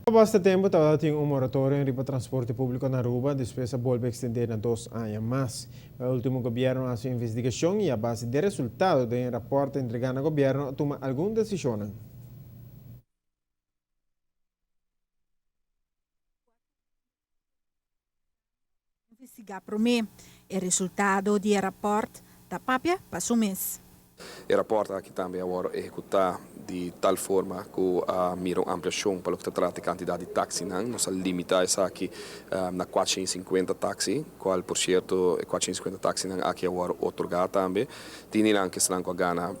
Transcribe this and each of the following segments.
Pa basta tempu tabata tin un moratorio riba transporte públiko na Aruba, despues a bolbe ekstendé na dos aña mas. Pa e último gobièrnu a hasi un investigashon i a base di e resultado den e rapòrt entregá na gobièrnu a tuma algun desishonnan. Investigá promé. E resultado di e rapòrt ta papia pa su mes. E rapòrt aki tambe a wòrdu ehekutá di tal forma ku a mira un ampliashon pa loke ta trata e kantidat di taksinan. Nos a limitá esaki na 450 taksi, kual por sierto e 450 taksinan aki a wòrdu otorgá tambe. Tin di nan kesnan ku a gana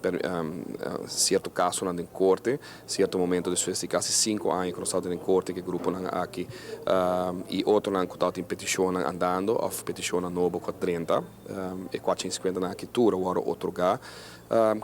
sierto kasonan den korte. Cierto momento despues di casi cinco aña cu nos tabata den corte cu e gruponan aki y otronan cu tabatin peticionnan andando of peticionnan nobo cu a drenta, e 450 nan aki tur a wordo otorga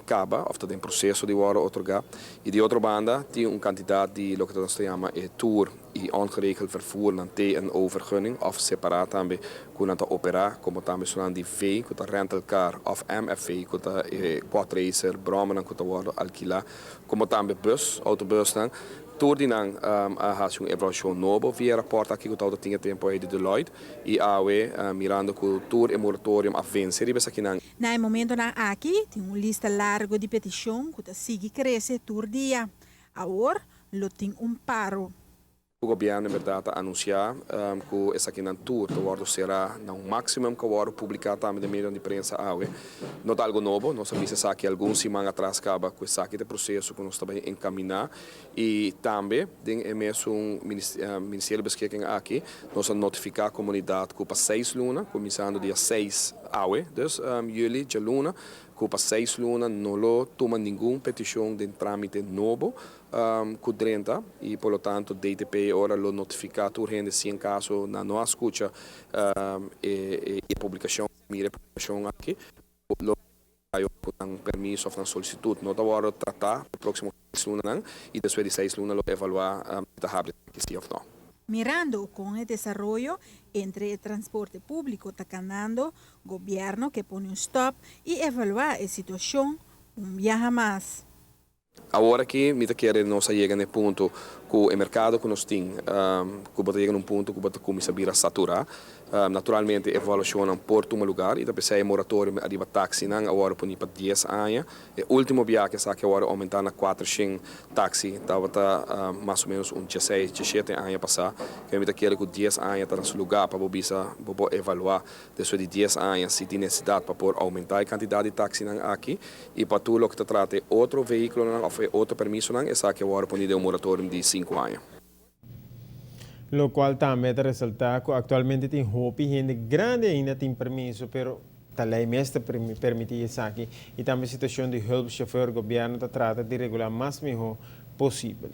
caba of ta den proceso di wordo otorga. Y di otro banda tin un cantidad di loke nos ta yama e tour y ongeregeld vervoer nan TNO vergunning of separa tambe cu nan ta opera como tambe esunnan di V cu ta rental car of MFV cu ta e quadracer brommernan cu ta wordo alkila Como tambe bus, autobusnan, tur di nan a haci un evaluacion nobo via e raport aki cu tabata tin e tempo ey di Deloitte y awe mirando cu tur e moratorium a vence riba esakinan. Na e momentonan aki tin un lista largo di peticion cu ta sigui crece tur dia. Awor lo tin un paro. Gobierno en berdad ta anuncia cu esakinan tur ta wordo cera na un maximum cu a wordo publica tambe den medionan di prensa awe. No ta algo nobo, nos a bisa esaki algun siman atras caba cu esaki ta e proceso cu nos ta bay encamina y tambe den e mesun Ministerio Beschikking aki nos a notifica comunidad cu pa seis luna, cuminsando dia seis awe, dus juli djaluna, cu pa seis luna no lo tuma ningun peticion den tramite nobo cu drenta y por lo tanto DTP ora lo notifica tur hende si en caso nan no a scucha e publicacion, mira e publicacion aki, lo hayo cu nan permiso of nan solicitud no ta wordo trata pa e proximo seis lunanan y despues di seis luna lo evalua si ta habri esaki si of no. Mirando con e desaroyo entre e transporte publico ta canando, gobierno ke pone un stop y evalua e situacion un biaha mas. Awor aki mi ta kere nos a yega na e punto ku e merkado ku nos tin, ku bo ta yega na un punto ku bo ta kuminsá bira saturá. Naturalmente e evaluashonnan por tuma lugar i ta p'esei e moratorium ariba taksinan a wòrdu poni pa dies aña. E último biaha ku esaki a wòrdu oumentá na kuatershen taksi tabata mas o ménos un dieseis, diesshete aña pasá. Kende mi ta kere ku dies aña ta na su lugá pa bo bisa bo por evaluá Despues di dies aña si tin necesidad pa por aumenta e cantidad di taxinan aki y pa tur loke ta trata e otro vehiculonan of e otro permisonan, esaki a worde poni den un moratorium di sinku aña. Locual tambe ta resalta cu actualmente tin hopi hende grandi ainda tin permiso pero ta ley mes ta permiti esaki y tambe situacion di hulpchauffeur gobierno ta trata di regula mas miho posibel.